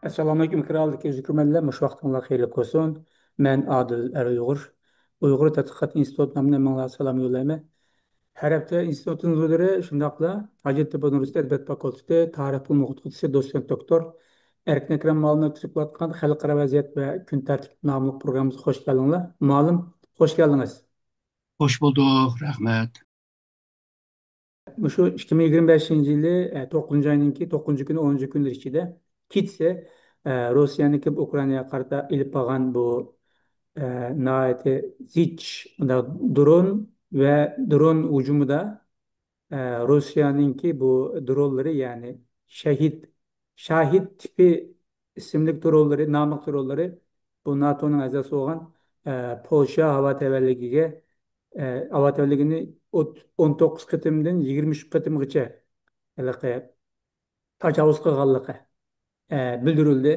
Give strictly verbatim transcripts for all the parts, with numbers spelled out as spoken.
ئەسسالامۇئەلەيكۇم، ئىكراملىق ئۆزكۈرمەنلەر، مۇشۇ ۋاقتىڭلار خەيرلىك بولسۇن. مەن ئادىل ئەر ئۇيغۇر. ئۇيغۇر تەتقىقات ئىنستىتۇت نامىدىن ھەممىڭلارغا سالام يوللايمەن. ھەر ھەپتە ئىنستىتۇتنىڭ مۇدىرى، شۇنداقلا ھاجەتتېپە ئۇنىۋېرسىتېتى ئەدەبىيات فاكۇلتېتى تارىخ بۆلۈمى ئوقۇتقۇچىسى، دوتسېنت دوكتور ئەركىن ئەكرەم مۇئەللىم ئۆتكۈزۈپ كېلىۋاتقان خەلقئارا ۋەزىيەت ۋە كۈن تەرتىپ ناملىق پروگراممىمىزغا خوش كەلدىڭلار. مۇئەللىم، خوش كەلدىڭىز. خوش بولدۇق، رەھمەت. مۇشۇ ئىككى مىڭ يىگىرمە بەشىنچى يىلى، ئە، توققۇزىنچى ئاينىڭكى توققۇزىنچى كۈنى، ئونىنچى كۈنلىرى ئىچىدە كېچىسى، ئە، روسىيەنىڭكى ئۇكرائىناغا قارىتا ئېلىپ بارغان بۇ، ئە، ناھايىتى زىچ، مۇنداق درون ۋە درون ھۇجۇمىدا، ئە، روسىيەنىڭكى بۇ درونلىرى، يەنى شەھىد، شاھىد تىپى ئىسىملىك درونلىرى، ناملىق درونلىرى بۇ ناتونىڭ ئەزاسى بولغان، ئە، پولشا ھاۋا تەۋەلىكىگە، ئە، ھاۋا تەۋەلىكىنى ئوت-، ئون توققۇز قېتىمدىن يىگىرمە ئۈچ قېتىمغىچە ھېلىقى تاجاۋۇز قىلغانلىقى، ئە، بىلدۈرۈلدى.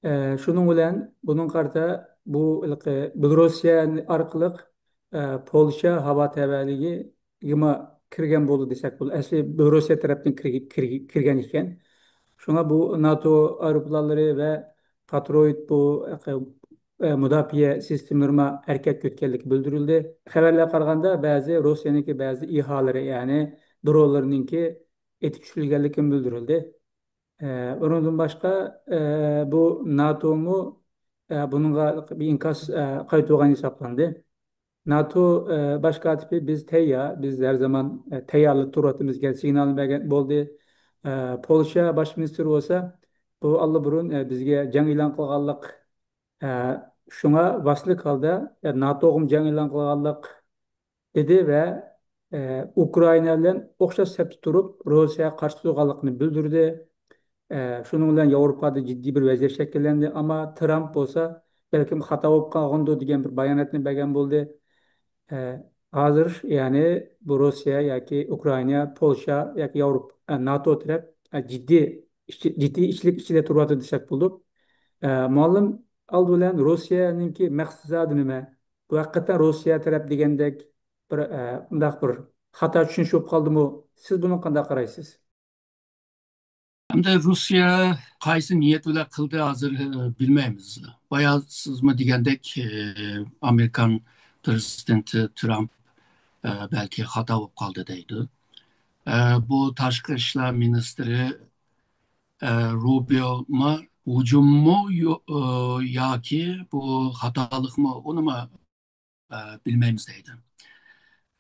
ئە، شۇنىڭ بىلەن بۇنىڭغا قارىتا بۇ ھېلىقى بېلوروسىيە ئارقىلىق، ئە، پولشا ھاۋا تەۋەلىكىگىمۇ كىرگەن بولدى دېسەك بولىدۇ. ئەسلى بېلوروسىيە تەرەپتىن كىرگە-، كىرگە-، كىرگەن ئىكەن. شۇڭا بۇ ناتو ئايروپىلانلىرى ۋە پاترويت بۇ، ئە، مۇداپىئە سىستېمىلىرىمۇ ھەرىكەتكە ئۆتكەنلىكى بىلدۈرۈلدى. خەۋەرلەرگە قارىغاندا، بەزى روسىيەنىڭكى بەزى ئىھالىلىرى، يەنى درونلىرىنىڭكى ئېتىپ چۈشۈرۈلگەنلىكىمۇ بىلدۈرۈلدى. ئە، ئۇنىڭدىن باشقا، ئە، بۇ ناتومۇ، ئە، بۇنىڭغا بىر ئىنكاس، ئە، قايتۇرغان ھېسابلاندى. ناتو، ئە، باش كاتىپى، بىز تەييار، بىز ھەر زامان، ئە، تەييارلىق تۇرۇۋاتىمىز دېگەن سىگنالنى بەرگەن بولدى. ئە، پولشا باش مىنىستىرى بولسا، بۇ ئاللىبۇرۇن، ئە، بىزگە جەڭ ئېلان قىلغانلىق، ئە، شۇڭا ۋاسلىك ھالدا، ئە، ناتوغىمۇ جەڭ ئېلان قىلغانلىق، دېدى ۋە، ئە، ئۇكرائىنا بىلەن ئوخشاش سەپتە تۇرۇپ، روسىيەگە قارشى تۇرغانلىقىنى بىلدۈردى. ئە، شۇنىڭ بىلەن ياۋروپادا جىددىي بىر ۋەزىيەت شەكىللەندى. ئەمما ترامپ بولسا، بەلكىم خاتا بولۇپ قالغاندۇ دېگەن بىر باياناتنى بەرگەن بولدى. ئە، ھازىر، يەنى بۇ روسىيە ياكى ئۇكرائىنا، پولشا ياكى ياۋروپا، ئە، ناتو تەرەپ، ئە، جىددىي ئىچ-، جىددىي ئىچلىك ئىچىدە تۇرۇۋاتىدۇ دېسەك بولىدۇ. ئە، مۇئەللىم، ئالدى بىلەن روسىيەنىڭكى مەقسىتى زادى نېمە؟ بۇ ھەقىقەتەن روسىيە تەرەپ دېگەندەك بىر، ئە، مۇنداق بىر خاتا چۈشىنىش بولۇپ قالدىمۇ؟ سىز بۇنىڭغا قانداق قارايسىز؟ ئەمدى روسىيە قايسى نىيەت بىلەن قىلدى، ھازىر، ئە، بىلمەيمىز. بايا سىزمۇ دېگەندەك، ئە، ئامېرىكان پرېزىدېنتى ترامپ، ئە، بەلكى خاتا بولۇپ قالدى دەيدۇ. ئە، بۇ تاشقى ئىشلار مىنىستىرى، ئە، روبىيومۇ ھۇجۇممۇ يو-، ئە، ياكى بۇ خاتالىقمۇ، ئۇنىمۇ، ئە، بىلمەيمىز دەيدۇ.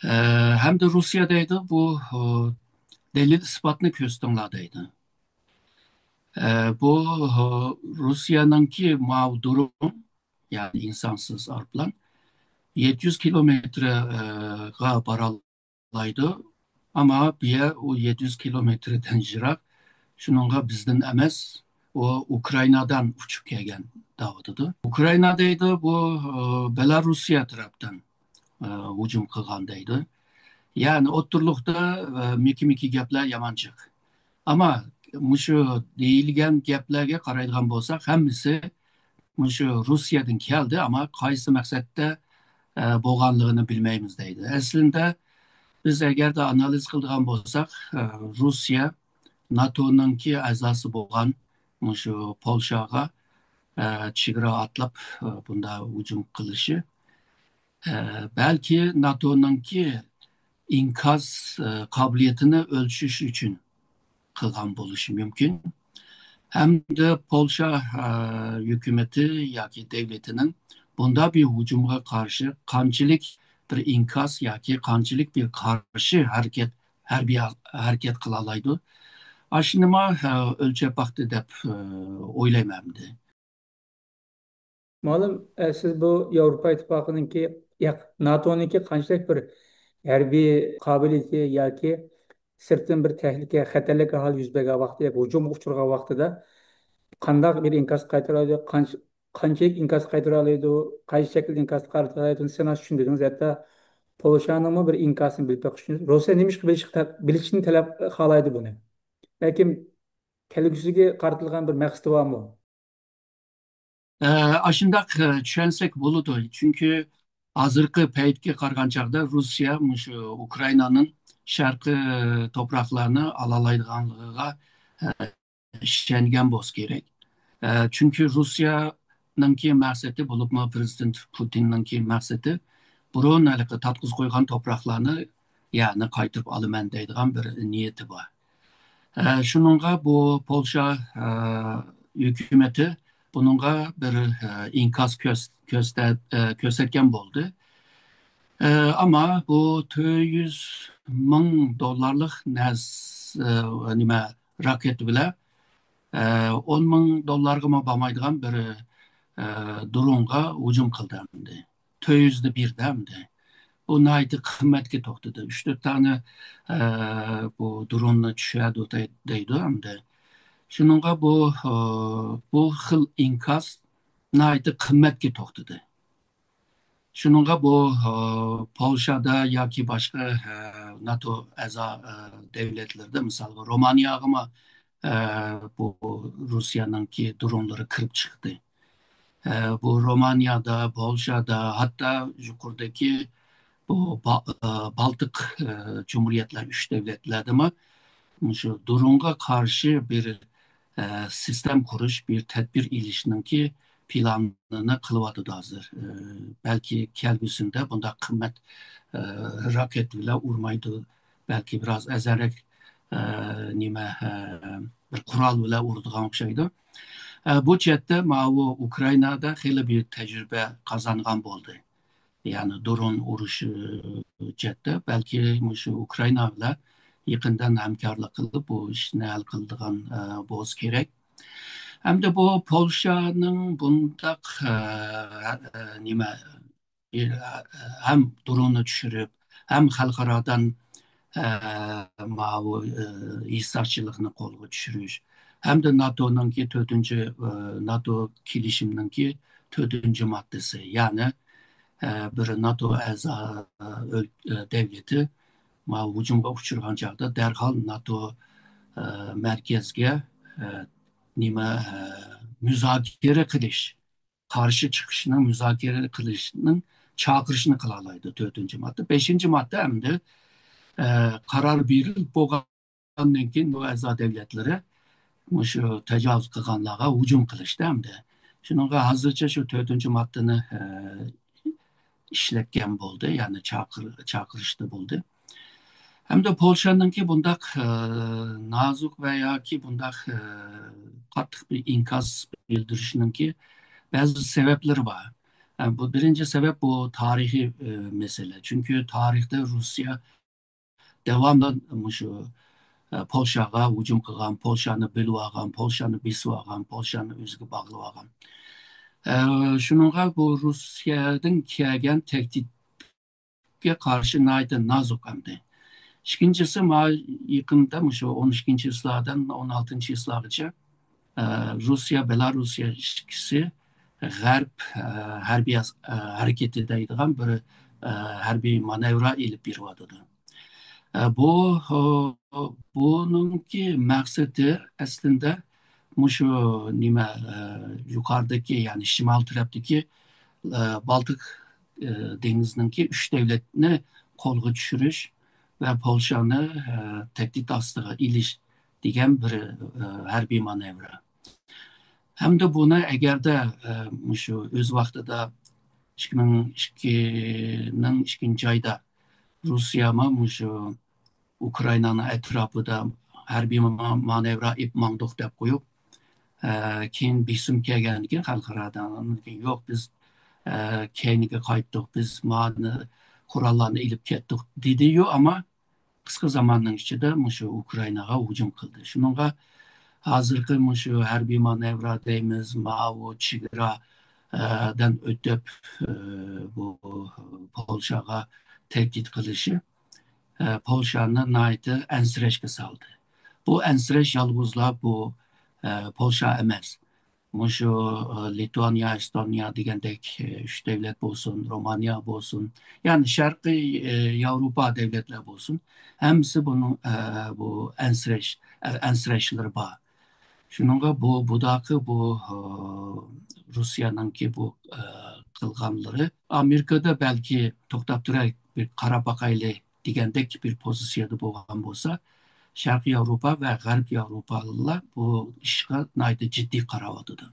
ئە، ھەمدە روسىيە دەيدۇ، بۇ، ئە، دەلىل ئىسپاتنى كۆرسىتىڭلار دەيدۇ. ئە، بۇ، ئە، روسىيەنىڭكى ماۋۇ درون، يەنى ئىنسانسىز ئايروپىلان يەتتە يۈز كىلومېتىرغا بارالمايدۇ. ئەمما بۇ يەر ئۇ يەتتە يۈز كىلومېتىردىن يىراق. شۇنىڭغا بىزدىن ئەمەس، ئۇ ئۇكرائىنادىن ئۇچۇپ كەلگەن دەۋاتىدۇ. ئۇكرائىنا دەيدۇ، بۇ، ئە، بېلاروسىيە تەرەپتىن، ئە، ھۇجۇم قىلغان دەيدۇ. يەنى ئوتتۇرىلىقتا، ئە، مىكى-مىكى گەپلەر يامان جىق. ئەمما مۇشۇ دېيىلگەن گەپلەرگە قارايدىغان بولساق، ھەممىسى مۇشۇ روسىيەدىن كەلدى، ئەمما قايسى مەقسەتتە، ئە، بولغانلىقىنى بىلمەيمىز دەيدۇ. ئەسلىندە بىز ئەگەردە ئانالىز قىلىدىغان بولساق، ئە، روسىيە ناتونىڭكى ئەزاسى بولغان مۇشۇ پولشاغا، ئە، چېگرا ئاتلاپ، ئە، بۇنداق ھۇجۇم قىلىشى، ئە، بەلكى ناتونىڭكى ئىنكاس، ئە، قابىلىيىتىنى ئۆلچىشى ئۈچۈن قىلغان بولۇشى مۇمكىن. ھەمدە پولشا، ئە، ھۆكۈمىتى ياكى دۆلىتىنىڭ بۇنداق بىر ھۇجۇمغا قارشى قانچىلىك بىر ئىنكاس ياكى قانچىلىك بىر قارشى ھەرىكەت، ھەربىي ھەرىكەت قىلالايدۇ. ئاشۇنىمۇ، ئە، ئۆلچەپ باقتى دەپ، ئە، ئويلايمەن ئەمدى. مۇئەللىم، ئە، سىز بۇ ياۋروپا ئىتتىپاقىنىڭكى، ياق، ناتونىڭكى قانچىلىك بىر ھەربىي قابىلىيىتى ياكى سىرتتىن بىر تەھلىكە، خەتەرلىك ئەھۋال يۈز بەرگەن ۋاقتى ياكى ھۇجۇمغا ئۇچرىغان ۋاقتىدا قانداق بىر ئىنكاس قايتۇرالايدۇ، قانچە، قانچىلىك ئىنكاس قايتۇرالايدۇ، قايسى شەكىلدە ئىنكاس قايتۇرالايدۇ، سىناش چۈشىنىدىڭىز. ھەتتا پولشانىڭمۇ بىر ئىنكاسىنى بىلىپ بېقىش ئۈچۈن، روسىيە نېمە ئىشقا بىلىشقا تە-، بىلىشنى تەلەپ خالايدۇ بۇنى. بەلكىم كەلگۈسىگە قارىتىلغان بىر مەقسىتى بارمۇ؟ ئە، ئاشۇنداق، ئە، چۈشەنسەك بولىدۇ. چۈنكى ھازىرقى پەيتكە قارىغان چاغدا روسىيە مۇشۇ ئۇكرائىنانىڭ شەرقىي توپراقلارنى ئالالايدىغانلىقىغا، ئە، ئىشەنگەن بولسا كېرەك. ئە، چۈنكى روسىيەنىڭكى مەقسىتى، بولۇپمۇ پىرېزىدېنت پۇتىننىڭكى مەقسىتى بۇرۇن ھېلىقى تارتقۇزۇپ قويغان توپراقلارنى يەنە قايتۇرۇپ ئالىمەن دەيدىغان بىر نىيىتى بار. ئە، شۇنىڭغا بۇ پولشا، ئە، ھۆكۈمىتى بۇنىڭغا بىر، ئە، ئىنكاس كۆرس-، كۆرسىتە-، ئە، كۆرسەتكەن بولدى. ئە، ئەمما بۇ تۆت يۈز مىڭ دوللارلىق نەس-، ئە، نېمە، راكېت بىلەن، ئە، ئون مىڭ دوللارغىمۇ بارمايدىغان بىر، ئە، درونغا ھۇجۇم قىلدى ئەمدى. تۆت يۈز دە بىردە ئەمدى. بۇ ناھايىتى قىممەتكە توختىدى. ئۈچ تۆت دانە، ئە، بۇ دروننى چۈشۈرىدۇ دەي-، دەيدۇ ئەمدى. شۇنىڭغا بۇ، ئە، بۇ خىل ئىنكاس ناھايىتى قىممەتكە توختىدى. شۇنىڭغا بۇ، ئە، پولشادا ياكى باشقا، ئە، ناتو ئەزا، ئە، دەۋلەتلىرىدە، مىسالغا، رومانىيەگىمۇ، ئە، بۇ روسىيەنىڭكى درونلىرى كىرىپ چىقتى. ئە، بۇ رومانىيەدە، پولشادا، ھەتتا يۇقىرىدىكى بۇ با-، ئە، بالتىق، ئە، جۇمھۇرىيەتلەر، ئۈچ دەۋلەتلەردىمۇ مۇشۇ درونغا قارشى بىر، ئە، سىستېم قۇرۇش، بىر تەدبىر ئېلىشنىڭكى پىلانىنى قىلىۋاتىدۇ ھازىر. ئە، بەلكى كەلگۈسىدە بۇنداق قىممەت، ئە، راكېت بىلەن ئۇرمايدۇ. بەلكى بىراز ئەرزانراق، ئە، نېمە، ئە، بىر قورال بىلەن ئۇرىدىغان ئوخشايدۇ. ئە، بۇ جەھەتتە ماۋۇ ئۇكرائىنادا خېلى بىر تەجرىبە قازانغان بولدى. يەنى درون ئۇرۇشى جەھەتتە بەلكى مۇشۇ ئۇكرائىنا بىلەن يېقىندىن ھەمكارلىق قىلىپ، بۇ ئىشنى ھەل قىلىدىغان، ئە، بولسا كېرەك. ئەمدى بۇ پولشانىڭ بۇنداق، ئە، ئە، نېمە، ئە، ھەم دروننى چۈشۈرۈپ، ھەم خەلقئارادىن، ئە، ماۋۇ، ئە، ھېسداشچىلىقنى قولغا چۈشۈرۈش، ھەمدە ناتونىڭكى تۆتىنچى، ئە، ناتو كېلىشىمنىڭكى تۆتىنچى ماددىسى، يەنى، ئە، بىر ناتو ئەزا، ئە، ئۆل-، ئە، دەۋلىتى ماۋۇ ھۇجۇمغا ئۇچرىغان چاغدا دەرھال ناتو، ئە، مەركەزگە، ئە، نېمە، ئە، مۇزاكىرە قىلىش، قارشى چىقىشنىڭ، مۇزاكىرە قىلىشنىڭ چاقىرىشىنى قىلالايدۇ، تۆتىنچى ماددا. بەشىنچى ماددا ئەمدى، ئە، قارار بېرىلىپ بولغاندىن كېيىن بۇ ئەزا دەۋلەتلىرى مۇشۇ تاجاۋۇز قىلغانلارغا ھۇجۇم قىلىشتا ئەمدى. شۇنىڭغا ھازىرچە شۇ تۆتىنچى ماددىنى، ئە، ئىشلەتكەن بولدى، يەنى چاقىر-، چاقىرىشتا بولدى. ھەمدە پولشانىڭكى بۇنداق، ئە، نازۇك ۋە ياكى بۇنداق، ئە، قاتتىق بىر ئىنكاس بىلدۈرۈشىنىڭكى بەزى سەۋەبلىرى بار. ئە، بۇ بىرىنچى سەۋەب بۇ تارىخىي، ئە، مەسىلە. چۈنكى تارىختا روسىيە داۋاملىق مۇشۇ، ئە، پولشاغا ھۇجۇم قىلغان، پولشانى بۆلۈۋالغان، پولشانى بېسىۋالغان، پولشانى ئۆزىگە باغلىۋالغان. ئە، شۇنىڭغا بۇ روسىيەدىن كەلگەن تەھدىتكە قارشى ناھايىتى نازۇك ئەمدى. ئىككىنچىسى، ما يېقىندا مۇشۇ ئون ئىككىنچى يىللاردىن ئون ئالتىنچى يىللارغىچە، ئە، روسىيە، بېلاروسىيە ئىككىسى غەرب، ئە، ھەربىي ئەس-، ئە، ھەرىكىتى دەيدىغان بىر، ئە، ھەربىي مانېۋىر ئېلىپ بېرىۋاتىدۇ. ئە، بۇ، ئۇ، بۇنىڭكى مەقسىتى ئەسلىندە مۇشۇ نېمە، ئە، يۇقىرىدىكى، يەنى شىمال تەرەپتىكى، ئە، بالتىق، ئە، دېڭىزىنىڭكى ئۈچ دۆلەتنى قولغا چۈشۈرۈش ۋە پولشانى، ئە، تەھدىت ئاستىغا ئېلىش دېگەن بىر، ئە، ھەربىي مانېۋىر. ھەمدە بۇنى ئەگەردە، ئە، مۇشۇ ئۆز ۋاقتىدا ئىككى مىڭ ئىككىنىڭ ئىككىنچى ئايدا روسىيەمۇ مۇشۇ ئۇكرائىنانىڭ ئەتراپىدا ھەربىي ما-، مانېۋىر ئېلىپ ماڭدۇق دەپ قويۇپ، ئە، كېيىن بېسىم كەلگەندىن كېيىن خەلقئارادىن، يوق، بىز، ئە، كەينىگە قايتتۇق، بىز مانى قوراللارنى ئېلىپ كەتتۇق دېدى. يوق، ئەمما قىسقا زاماننىڭ ئىچىدە مۇشۇ ئۇكرائىناغا ھۇجۇم قىلدى. شۇنىڭغا ھازىرقى مۇشۇ ھەربىي مانېۋىر دەيمىز، ماۋۇ چېگرا، ئە، دىن ئۆتۈپ، ئە، بۇ پولشاغا تەھدىت قىلىشى، ئە، پولشانى ناھايىتى ئەنسىرەشكە سالدى. بۇ ئەنسىرەش يالغۇزلا بۇ، ئە، پولشا ئەمەس. مۇشۇ، ئە، لىتۋانىيە، ئېستونىيە دېگەندەك، ئە، ئۈچ دۆلەت بولسۇن، رومانىيە بولسۇن، يەنى شەرقىي، ئە، ياۋروپا دۆلەتلەر بولسۇن، ھەممىسى بۇنىڭ، ئە، بۇ ئەنسىرەش، ئە، ئەنسىرەشلىرى بار. شۇنىڭغا بۇ، بۇداقى بۇ، ئە، روسىيەنىڭكى بۇ، ئە، قىلغانلىرى ئامېرىكىدا بەلكى توختاپ تۇراي، بىر قاراپ باقايلى دېگەندەك بىر پوزىتسىيەدە بولغان بولسا، شەرقىي ياۋروپا ۋە غەربىي ياۋروپالىلار بۇ ئىشقا ناھايىتى جىددىي قاراۋاتىدۇ.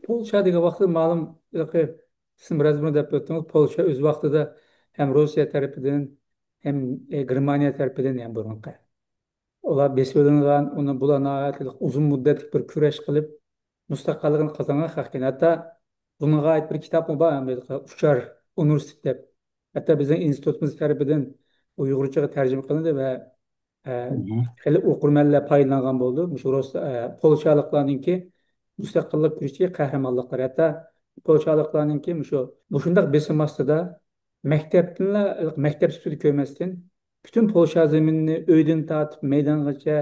پولشا دېگەن ۋاقىتتا مەلۇم، ھېلىقى سىز بىراز بۇرۇن دەپ ئۆتتىڭىز، پولشا ئۆز ۋاقتىدا ھەم روسىيە تەرىپىدىن، ھەم، ئە، گېرمانىيە تەرىپىدىن، يەنى بۇرۇنقى. ئۇلار بېسىۋېلىنغان، ئۇنى بۇلار ناھايىتى ئۇزۇن مۇددەتلىك بىر كۈرەش قىلىپ، مۇستەقىللىقىنى قازانغان خەق ئىكەن. ھەتتا بۇنىڭغا ئائىت بىر كىتابمۇ بار، ئامېرىكا ئۇچار ئۇنىۋېرسىتېت دەپ. ھەتتا بىزنىڭ ئىنستىتۇتىمىز تەرىپىدىن ئۇيغۇرچىغا تەرجىمە قىلىندى ۋە، ئە، مهم. خېلى ئوقۇرمەنلەر پايدىلانغان بولدى. مۇشۇ رۇس-، ئە، پولشالىقلارنىڭكى مۇستەقىللىق كۈرىشىدىكى قەھرىمانلىقلىرى. ھەتتا پولشالىقلارنىڭكى مۇشۇ، مۇشۇنداق بېسىم ئاستىدا مەكتەپتىنلا، مەكتەپ سۈپىتىدە كۆرمەستىن، پۈتۈن پولشا زېمىنىنى ئۆيدىن تارتىپ مەيدانغىچە،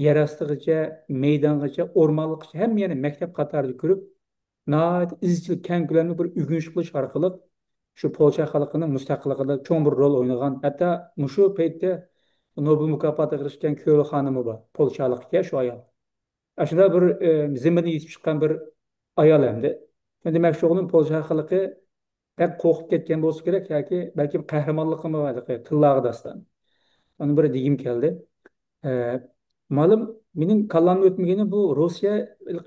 يەر ئاستىغىچە، مەيدانغىچە، ئورمانلىققىچە ھەممە يەرنى مەكتەپ قاتارىدا كۆرۈپ، ناھايىتى ئىزچىل كەڭ كۆلەملىك بىر ئۆگىنىش قىلىش ئارقىلىق شۇ پولشا خەلقىنىڭ مۇستەقىللىقىدا چوڭ بىر رول ئوينىغان. ھەتتا مۇشۇ پەيتتە نوبېل مۇكاپاتىغا ئېرىشكەن كۆرە خانىمى بار، پولشالىق ئىكەن شۇ ئايال. ئاشۇنداق بىر، ئە، زېمىندا يېتىپ چىققان بىر ئايال ئەمدى. شۇنى دېمەكچى بولغىنىم، پولشا خەلقى بەك قورقۇپ كەتكەن بولسا كېرەك ياكى بەلكىم قەھرىمانلىقىمۇ بار، تىللارغا داستان. ئۇنى بىر دېگۈم كەلدى. ئە، مالىم، مېنىڭ كاللامدىن ئۆتمىگىنى بۇ روسىيە،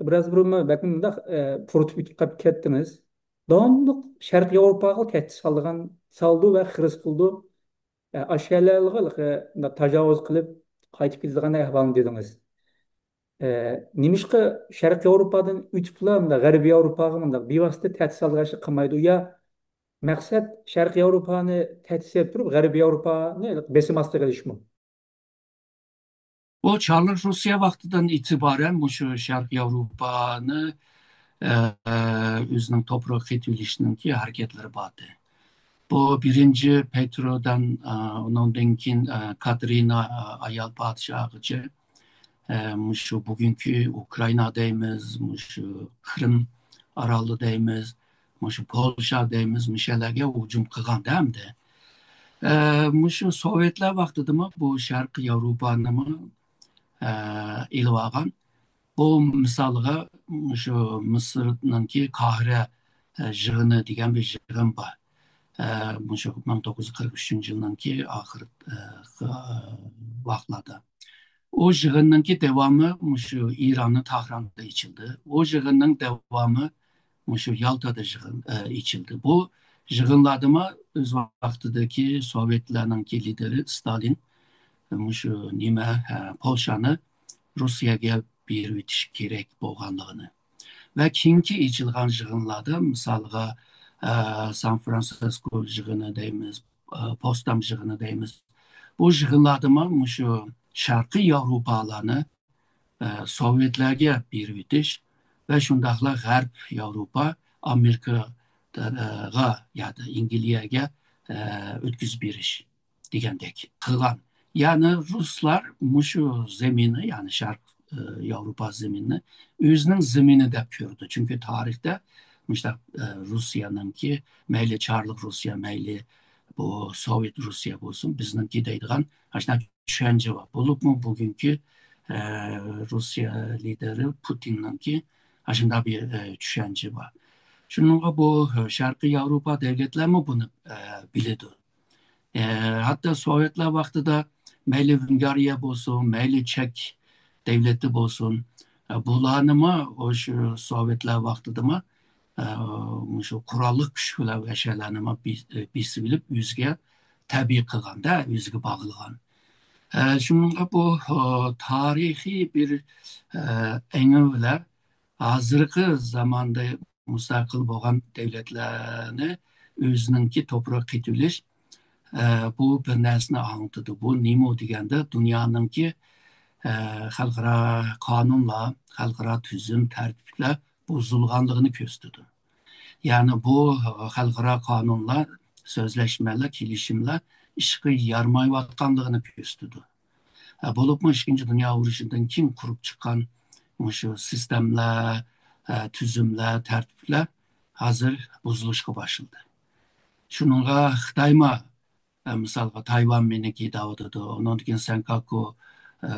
بىراز بۇرۇنمۇ بەلكىم مۇنداق، ئە، پۇرىتىپ ئۆتۈپ قېلىپ كەتتىڭىز. داۋاملىق شەرقىي ياۋروپاغا تەھدىت سالىدىغان، سالىدۇ ۋە خىرىس قىلىدۇ. ئە، ئاشۇ يەرلەرگە مۇنداق تاجاۋۇز قىلىپ قايتىپ كېتىدىغان ئەھۋالنى دېدىڭىز. ئە، نېمىشقا شەرقىي ياۋروپادىن ئۆتۈپلا مۇنداق غەربىي ياۋروپاغا مۇنداق بىۋاسىتە تەھدىت سالىدىغان ئىشنى قىلمايدۇ؟ يا مەقسەت شەرقىي ياۋروپانى تەھدىت سېلىپ تۇرۇپ، غەربىي ياۋروپانى بېسىم ئاستىغا ئېلىشمۇ؟ بۇ چارلىق روسىيە ۋاقتىدىن ئېتىبارەن مۇشۇ شەرقىي ياۋروپانى، ئە، ئۆزىنىڭ توپىرىغا قېتىۋېلىشنىڭكى ھەرىكەتلىرى بار ئىدى. بۇ بىرىنچى پېترودىن، ئە، ئۇنىڭدىن كېيىن، ئە، كاتېرىنا، ئە، ئايال پادىشاھقىچە، ئە، مۇشۇ بۈگۈنكى ئۇكرائىنا دەيمىز، مۇشۇ قىرىم ئارالى دەيمىز، مۇشۇ پولشا دەيمىز، مۇشۇ يەرلەرگە ھۇجۇم قىلغاندا ئەمدى. ئە، مۇشۇ سوۋېتلار ۋاقتىدىمۇ بۇ شەرقىي ياۋروپانىمۇ، ئە، ئېلىۋالغان. بۇ مىسالغا مۇشۇ مىسىرنىڭكى قاھىرە، ئە، يىغىنى دېگەن بىر يىغىن بار. ئە، مۇشۇ مىڭ توققۇز يۈز قىرىق ئۈچىنچى يىلنىڭكى ئاخىرقى، ئە، ۋاقىتلاردا. ئۇ يىغىننىڭكى داۋامى مۇشۇ ئىراننىڭ تاھراندا ئېچىلدى. ئۇ يىغىننىڭ داۋامى مۇشۇ يالتادا يىغىن، ئە، ئېچىلدى. بۇ يىغىنلاردىمۇ ئۆز ۋاقتىدىكى سوۋېتلارنىڭكى لىدېرى ستالىن مۇشۇ نېمە، ئە، پولشانى روسىيەگە بېرىۋېتىش كېرەك بولغانلىقىنى ۋە كېيىنكى ئېچىلغان يىغىنلاردا، مىسالغا، ئە، سان فرانسىسكو يىغىنى دەيمىز، ئە، پوتسدام يىغىنى دەيمىز. بۇ يىغىنلاردىمۇ مۇشۇ شەرقىي ياۋروپالارنى، ئە، سوۋېتلەرگە بېرىۋېتىش ۋە شۇنداقلا غەرب ياۋروپا ئامېرىكىغا يادا ئىنگلىيەگە، ئە، ئۆتكۈزۈپ بېرىش دېگەندەك قىلغان. يەنى رۇسلار مۇشۇ زېمىننى، يەنى شەرق، ئە، ياۋروپا زېمىنىنى ئۆزىنىڭ زېمىنى دەپ كۆرىدۇ. چۈنكى تارىختا مۇشۇنداق، ئە، رۇسىيەنىڭكى، مەيلى چارلىق رۇسىيە، مەيلى بۇ سوۋېت رۇسىيە بولسۇن، بىزنىڭكى دەيدىغان ئاشۇنداق چۈشەنچە بار. بولۇپمۇ بۈگۈنكى، ئە، رۇسىيە لىدېرى پۇتىننىڭكى ئاشۇنداق بىر، ئە، چۈشەنچە بار. شۇنىڭغا بۇ، ئە، شەرقىي ياۋروپا دەۋلەتلەرمۇ بۇنى، ئە، بىلىدۇ. ئە، ھەتتا سوۋېتلار ۋاقتىدا مەيلى ۋېنگرىيە بولسۇن، مەيلى چېك دەۋلىتى بولسۇن، ئە، بۇلارنىمۇ ئاشۇ سوۋېتلار ۋاقتىدىمۇ، ئە، مۇشۇ قوراللىق كۈچ بىلەن ئەشەلەرنىمۇ بېس-، بېسىۋېلىپ ئۆزىگە تەبىئىي قىلغاندا، ئۆزىگە باغلىغان. ئە، شۇنىڭغا بۇ، ئە، تارىخىي بىر، ئە، ئەڭگۈلەر ھازىرقى زاماندا مۇستەقىل بولغان دەۋلەتلەرنى ئۆزىنىڭكى توپىرىغا قېتىۋېلىش، ئە، بۇ بىر نەرسىنى ئاڭلىتىدۇ. بۇ نېمە دېگەندە، دۇنيانىڭكى، ئە، خەلقئارا قانۇنلار، خەلقئارا تۈزۈم، تەرتىپلەر بۇزۇلغانلىقىنى كۆرسىتىدۇ. يەنى بۇ خەلقئارا قانۇنلار، سۆزلەشمەلەر، كېلىشىملەر ئىشقا يارىمايۋاتقانلىقىنى كۆرسىتىدۇ. ئە، بولۇپمۇ ئىككىنچى دۇنيا ئۇرۇشىدىن كېيىن قۇرۇپ چىققان مۇشۇ سىستېمىلەر، ئە، تۈزۈملەر، تەرتىپلەر ھازىر بۇزۇلۇشقا باشلىدى. شۇنىڭغا خىتايمۇ، ئە، مىسالغا تايۋان مېنىڭكى دەۋاتىدۇ. ئۇنىڭدىن كېيىن سەنكاكۇ، ئە،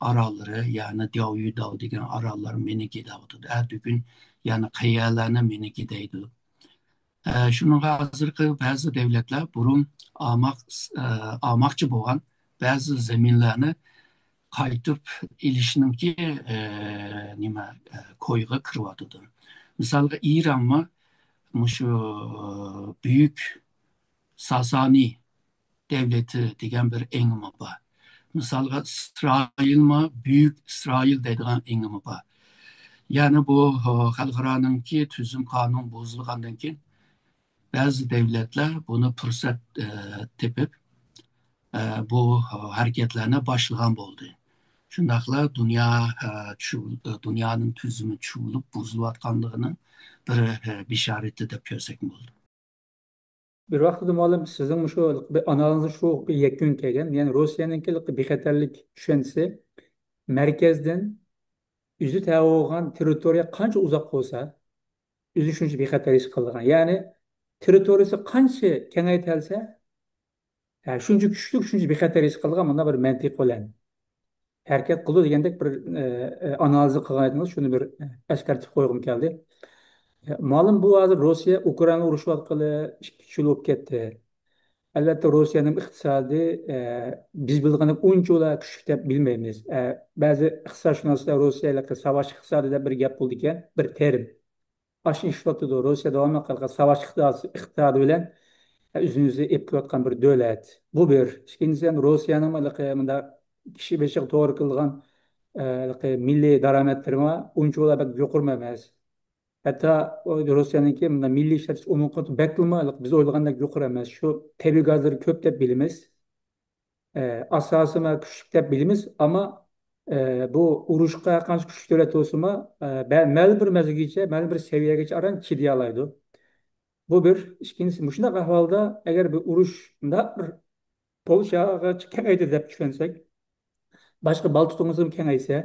ئاراللىرى، يەنى دياۋيۈداۋ دېگەن ئاراللار مېنىڭكى دەۋاتىدۇ. ئەتىگۈن يەنە قەيەرلەرنى مېنىڭكى دەيدۇ. ئە، شۇنىڭغا ھازىرقى بەزى دەۋلەتلەر بۇرۇن ئالماق-، ئە، ئالماقچى بولغان بەزى زېمىنلارنى قايتىپ ئېلىشنىڭكى، ئە، نېمە، ئە، كويىغا كىرىۋاتىدۇ. مىسالغا، ئىرانمۇ مۇشۇ بۈيۈك ساسانى دەۋلىتى دېگەن بىر ئېڭىمۇ بار. مىسالغا، ئىسرائىلمۇ بۈيۈك ئىسرائىل دەيدىغان ئېڭىمۇ بار. يەنى بۇ، ئە، خەلقئارانىڭكى تۈزۈم قانۇن بۇزۇلغاندىن كېيىن، بەزى دەۋلەتلەر بۇنى پۇرسەت، ئە، تېپىپ، ئە، بۇ ھەرىكەتلەرنى باشلىغان بولدى. شۇنداقلا دۇنيا، ئە، چۇ-، دۇنيانىڭ تۈزۈمى چۇۋۇلۇپ بۇزۇلۇۋاتقانلىقىنىڭ بىر، ئە، بېشارىتى دەپ كۆرسەكمۇ بولىدۇ. بىر ۋاقىتتا مۇئەللىم، سىزنىڭ مۇشۇ بىر ئانالىزىڭىز شۇ بىر يەكۈنگە كەلگەن. يەنى روسىيەنىڭكى بىخەتەرلىك چۈشەنچىسى مەركەزدىن ئۆزى تەۋە بولغان تېررىتورىيە قانچە ئۇزاق بولسا، ئۆزى شۇنچە بىخەتەر ھېس قىلىدىغان. يەنى تېررىتورىيىسى قانچە كېڭەيتەلسە، ھە، شۇنچە كۈچلۈك، شۇنچە بىخەتەر ھېس قىلىدىغان مۇنداق بىر مەنتىق بىلەن ھەرىكەت قىلىدۇ دېگەندەك بىر، ئە، ئە، ئانالىزنى قىلغان ئىدىڭىز، شۇنى بىر، ئە، ئەسكەرتىپ قويغۇم كەلدى. ئە، مالۇم، بۇ ھازىر روسىيە ئۇكرائىنا ئۇرۇشۇۋاتقىلى ئىككى، ئۈچ يىل بولۇپ كەتتى. ئەلۋەتتە، روسىيەنىڭ ئىقتىسادى، ئە، بىز بىلغىنىدەك ئۇنچىۋالا كۈچلۈك دەپ بىلمەيمىز. ئە، بەزى ئىقتىسادشۇناسلار روسىيەلىك ساۋاش ئىقتىسادى دەپ بىر گەپ بولىدىكەن، بىر تېرىم. ئاشۇنى ئىشلىتىدۇ. روسىيە داۋاملىق قىلغان ساۋاش ئىقتىسادى، ئىقتىسادى بىلەن ئۆزىنى ئۆزى ئېلىپ كېلىۋاتقان بىر دۆلەت. بۇ بىر. ئىككىنچىسى، ئەمدى روسىيەنىڭ ھېلىقى مۇنداق كىشى بېشىغا توغرا كېلىدىغان، ئە، ھېلىقى مىللىي دارامەتلىرىمۇ ئۇنچىۋالا بەك يۇقىرىمۇ ئەمەس. ھەتتا ئۇ روسىيەنىڭكى مۇنداق مىللىي ئىشلەتكۈچى ئومۇمىي قۇرۇلۇشى بەكلا ھېلىقى بىز ئويلىغاندەك يۇقىرى ئەمەس. شۇ تەبىئىي گازلىرى كۆپ دەپ بىلىمىز. ئە، ئاساسىي مانا كۈچلۈك دەپ بىلىمىز، ئەمما، ئە، بۇ ئۇرۇشقا ھەرقانچە كۈچلۈك دۆلەت بولسىمۇ، ئە، بە-، مەلۇم بىر مەزگىلگىچە، مەلۇم بىر سەۋىيەگىچە ئاران چىدىيالايدۇ. بۇ بىر. ئىككىنچىسى، مۇشۇنداق ئەھۋالدا ئەگەر بىر ئۇرۇش مۇنداق بىر پولشاغا كېڭەيدى دەپ چۈشەنسەك، باشقا بالتىك توڭلىسىمۇ كېڭەيسە،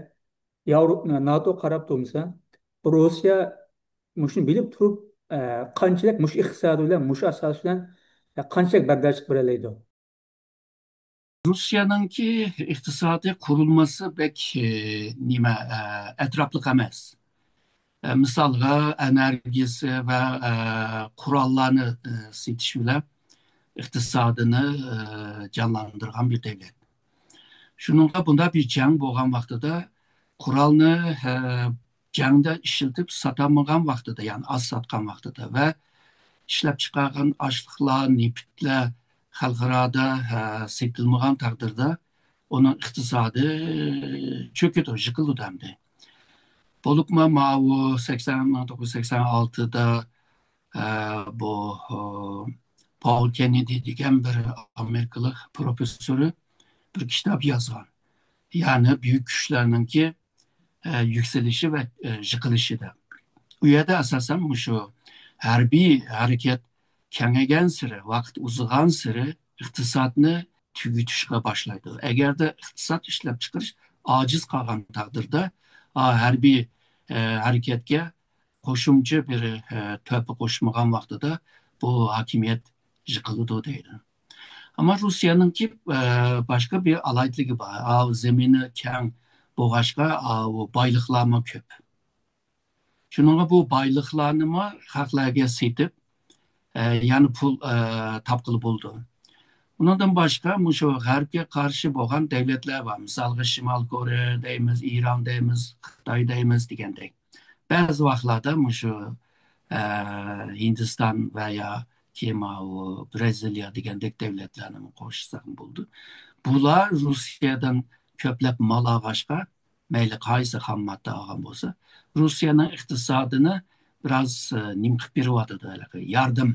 ياۋرو-، ناتو قاراپ تۇرمىسا، بۇ روسىيە مۇشۇنى بىلىپ تۇرۇپ، ئە، قانچىلىك مۇشۇ ئىقتىسادى بىلەن، مۇشۇ ئاساس بىلەن، ئە، قانچىلىك بەرداشلىق بېرەلەيدۇ؟ روسىيەنىڭكى ئىقتىسادىي قۇرۇلمىسى بەك، ئە، نېمە، ئە، ئەتراپلىق ئەمەس. ئە، مىسالغا، ئېنېرگىيىسى ۋە، ئە، قوراللارنى، ئە، سېتىش بىلەن ئىقتىسادىنى، ئە، جانلاندۇرغان بىر دۆلەت. شۇنىڭغا بۇنداق بىر جەڭ بولغان ۋاقتىدا قورالنى، ئە، جەڭدە ئىشلىتىپ ساتالمىغان ۋاقتىدا، يەنى ئاز ساتقان ۋاقتىدا ۋە ئىشلەپ چىقارغان ئاشلىقلار، نېفىتلەر خەلقئارادا، ئە، سېتىلمىغان تەقدىردە ئۇنىڭ ئىقتىسادى چۆكىدۇ، يىقىلىدۇ ئەمدى. بولۇپمۇ ماۋۇ سەكسەن، مىڭ توققۇز يۈز سەكسەن ئالتىدا، ئە، بۇ، ئۇ، پاول كېننېدى دېگەن بىر ئامېرىكىلىق پروفېسسورى بىر كىتاب يازغان. يەنى بۈيۈك كۈچلەرنىڭكى، ئە، يۈكسىلىشى ۋە، ئە، يىقىلىشى دەپ. ئۇ يەردە ئاساسەن مۇشۇ ھەربىي ھەرىكەت كېڭەيگەنسېرى، ۋاقىت ئۇزىغانسېرى ئىقتىسادنى تۈگىتىشكە باشلايدۇ. ئەگەردە ئىقتىساد ئىشلەپچىقىرىش ئاجىز قالغان تەقدىردە، ئا، ھەربىي، ئە، ھەرىكەتكە قوشۇمچە بىر، ئە، تۆھپە قوشمىغان ۋاقتىدا بۇ ھاكىمىيەت يىقىلىدۇ دەيدۇ. ئەمما روسىيەنىڭكى، ئە، باشقا بىر ئالاھىدىلىكى بار. ئاۋۇ زېمىنى كەڭ بولغاچقا، ئاۋۇ بايلىقلارمۇ كۆپ. شۇنىڭغا بۇ بايلىقلارنىمۇ خەقلەرگە سېتىپ، ئە، يەنە پۇل، ئە، تاپقىلى بولىدۇ. ئۇنىڭدىن باشقا مۇشۇ غەربكە قارشى بولغان دەۋلەتلەر بار. مىسالغا، شىمال كورېيە دەيمىز، ئىران دەيمىز، خىتاي دەيمىز دېگەندەك. بەزى ۋاقىتلاردا مۇشۇ، ئە، ھىندىستان ۋە ياكى ماۋۇ برازىلىيە دېگەندەك دەۋلەتلەرنىمۇ قوشساق بولىدۇ. بۇلار روسىيەدىن كۆپلەپ مال ئالغاچقا، مەيلى قايسى خام ماددا ئالغان بولسا، روسىيەنىڭ ئىقتىسادىنى بىراز، ئە، نېمە قىلىپ بېرىۋاتىدۇ، ھېلىقى ياردەم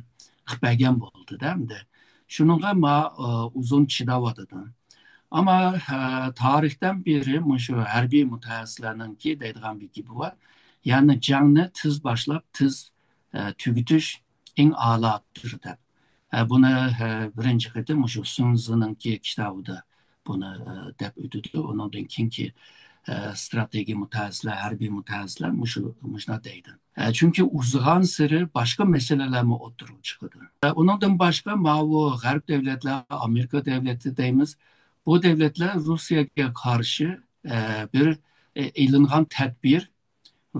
قىلىپ بەرگەن بولدىدا ئەمدى. شۇنىڭغا ما، ئە، ئۇزۇن چىداۋاتىدۇ. ئەمما، ئە، تارىختىن بېرى مۇشۇ ھەربىي مۇتەخەسسىسلەرنىڭكى دەيدىغان بىر گېپى بار. يەنى جەڭنى تېز باشلاپ، تېز، ئە، تۈگىتىش ئەڭ ئالا تۈر دەپ. ئە، بۇنى، ئە، بىرىنچى قېتىم مۇشۇ سۇنزىنىڭكى كىتابىدا بۇنى، ئە، دەپ ئۆتىدۇ. ئۇنىڭدىن كېيىنكى، ئە، ئىستراتېگىيە مۇتەخەسسىسلەر، ھەربىي مۇتەخەسسىسلەر مۇشۇ، مۇشۇنداق دەيدۇ. ئە، چۈنكى ئۇزىغانسېرى باشقا مەسىلىلەرمۇ ئوتتۇرىغا چىقىدۇ. ئە، ئۇنىڭدىن باشقا ماۋۇ غەرب دەۋلەتلەر، ئامېرىكا دەۋلىتى دەيمىز، بۇ دەۋلەتلەر روسىيەگە قارشى، ئە، بىر، ئە، ئېلىنغان تەدبىر،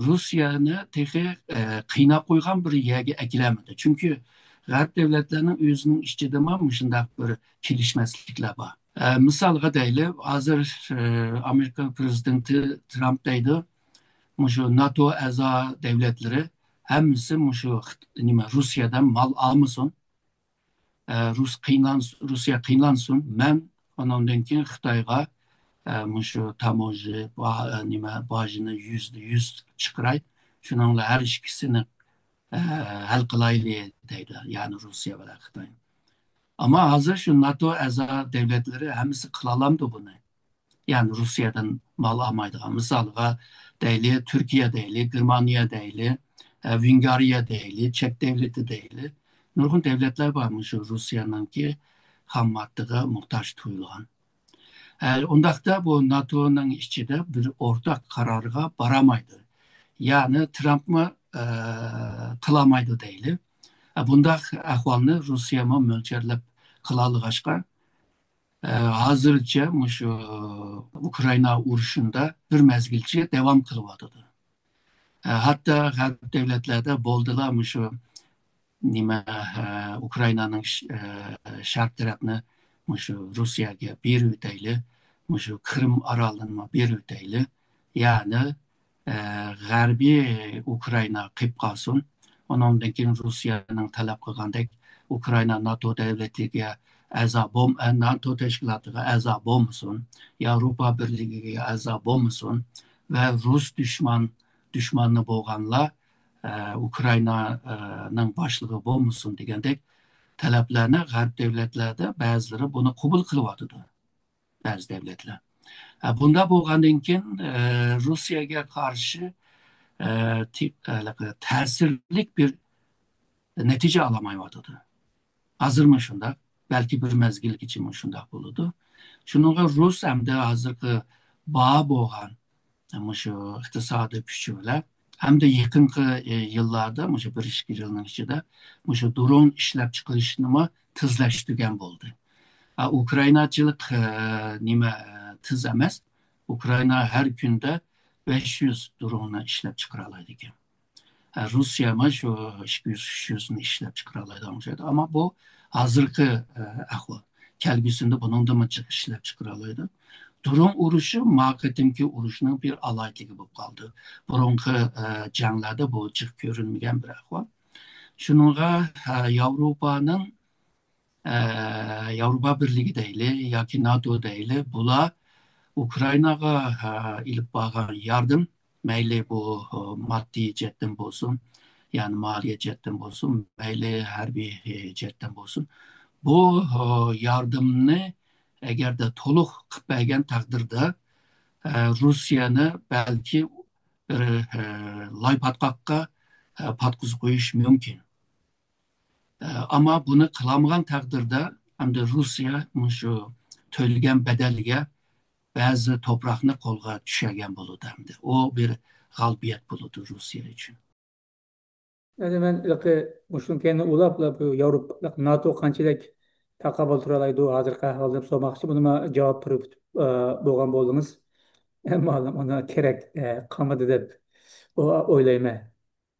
روسىيەنى تېخى، ئە، قىيناپ قويغان بىر يەرگە ئەكېلەلمىدى. چۈنكى غەرب دەۋلەتلەرنىڭ ئۆزىنىڭ ئىچىدىمۇ مۇشۇنداق بىر كېلىشمەسلىكلەر بار. ئە، مىسالغا دەيلى، ھازىر، ئە، ئامېرىكا پرېزىدېنتى ترامپ دەيدۇ، مۇشۇ ناتو ئەزا دەۋلەتلىرى ھەممىسى مۇشۇ خىت-، نېمە، روسىيەدىن مال ئالمىسۇن، ئە، رۇس قىينانس-، روسىيە قىينانسۇن، مەن ئۇنىڭدىن كېيىن خىتايغا، ئە، مۇشۇ تاموژنا، با-، ئە، نېمە، باجىنى يۈزدە يۈز چىقىراي، شۇنىڭ بىلەن ھەر ئىككىسىنى، ئە، ھەل قىلايلى دەيدۇ، يەنى روسىيە بىلەن خىتاي. ئەمما ھازىر شۇ ناتو ئەزا دەۋلەتلىرى ھەممىسى قىلالامدۇ بۇنى؟ يەنى روسىيەدىن مال ئالمايدىغان، مىسالغا دەيلى، تۈركىيە دەيلى، گېرمانىيە دەيلى، ئە، ۋېنگارىيە دەيلى، چەك دەۋلىتى دەيلى. نۇرغۇن دەۋلەتلەر بار، مۇشۇ روسىيەنىڭكى خام ماددىغا موھتاج تۇيۇلغان. ئە، ئۇنداقتا بۇ ناتونىڭ ئىچىدە بىر ئورتاق قارارغا بارالمايدۇ. يەنى ترامپمۇ، ئە، قىلالمايدۇ دەيلى. ئە، بۇنداق ئەھۋالنى روسىيەمۇ مۆلچەرلەپ قىلالىغاچقا، ئە، ھازىرچە مۇشۇ ئۇكرائىنا ئۇرۇشىندا بىر مەزگىلچە داۋام قىلىۋاتىدۇ. ئە، ھەتتا غەرب دۆلەتلەردە بولدىلا مۇشۇ نېمە، ئە، ئۇكرائىنانىڭ ش-، ئە، شەرق تەرەپنى مۇشۇ روسىيەگە بېرىۋېتەيلى، مۇشۇ قىرىم ئارالىنىمۇ بېرىۋېتەيلى. يەنى، ئە، غەربىي ئۇكرائىنا قېلىپ قالسۇن. ئۇنىڭدىن كېيىن روسىيەنىڭ تەلەپ قىلغاندەك ئۇكرائىنا ناتو دۆلىتىگە ئەزا بول-، ئە، ناتو تەشكىلاتىغا ئەزا بولمىسۇن، ياۋروپا بىرلىكىگە ئەزا بولمىسۇن ۋە رۇس دۈشمەن، دۈشمەنى بولغانلار، ئە، ئۇكرائىنانىڭ باشلىقى بولمىسۇن دېگەندەك تەلەپلەرنى غەرب دۆلەتلەردە بەزىلىرى بۇنى قوبۇل قىلىۋاتىدۇ. بەزى دۆلەتلەر. ئە، بۇنداق بولغاندىن كېيىن، ئە، روسىيەگە قارشى، ئە، تى-، ھېلىقى تەسىرلىك بىر نەتىجە ئالالمايۋاتىدۇ. ھازىرمۇ شۇنداق، بەلكى بىر مەزگىلگىچىمۇ شۇنداق بولىدۇ. شۇنىڭغا رۇس ئەمدى ھازىرقى بار بولغان مۇشۇ ئىقتىسادىي كۈچى بىلەن ھەمدە يېقىنقى، ئى، يىللاردا، مۇشۇ بىر ئىككى يىلنىڭ ئىچىدە مۇشۇ درون ئىشلەپچىقىرىشنىمۇ تېزلەشتۈرگەن بولدى. ئا، ئۇكرائىناچىلىق، ئى، نېمە، ئى، تېز ئەمەس. ئۇكرائىنا ھەر كۈندە بەش يۈز دروننى ئىشلەپچىقىرالايدىكەن. ئە، روسىيەمۇ شۇ ئىككى يۈز، ئۈچ يۈزنى ئىشلەپ چىقىرالايدىغان ئوخشايدۇ. ئەمما بۇ ھازىرقى، ئە، ئەھۋال. كەلگۈسىدە بۇنىڭدىنمۇ جىق ئىشلەپ چىقىرالايدۇ. درون ئۇرۇشى ما قېتىمكى ئۇرۇشنىڭ بىر ئالاھىدىلىكى بولۇپ قالدى. بۇرۇنقى، ئە، جەڭلەردە بۇ جىق كۆرۈنمىگەن بىر ئەھۋال. شۇنىڭغا، ئە، ياۋروپانىڭ، ئە، ياۋروپا بىرلىكى دەيلى ياكى ناتو دەيلى، بۇلار ئۇكرائىناغا، ئە، ئېلىپ بارغان ياردەم، مەيلى بۇ، ئە، ماددىي جەھەتتىن بولسۇن، يەنى مالىيە جەھەتتىن بولسۇن، مەيلى ھەربىي، ئە، جەھەتتىن بولسۇن، بۇ، ئە، ياردەمنى ئەگەردە تولۇق قىلىپ بەرگەن تەقدىردە، ئە، روسىيەنى بەلكى بىر، ئە، لاي پاتقاققا، ئە، پاتقۇزۇپ قويۇش مۇمكىن. ئە، ئەمما بۇنى قىلالمىغان تەقدىردە، ئەمدى روسىيە مۇشۇ تۆلىگەن بەدەلگە بەزى توپراقنى قولغا چۈشۈرگەن بولىدۇ ئەمدى. ئۇ بىر غالىبىيەت بولىدۇ روسىيە ئۈچۈن. ئەمدى مەن ھېلىقى مۇشۇنىڭ كەينىدىن ئۇلاپلا بۇ ياۋروپا، ناتو قانچىلىك تاقابىل تۇرالايدۇ ھازىرقى ئەھۋالدا دەپ سورىماقچى. بۇنىمۇ جاۋاب بېرىپ، ئە، بولغان بولدىڭىز. مانا ئۇنىڭ كېرەك، ئە، قالمىدى دەپ ئو-، ئويلايمەن.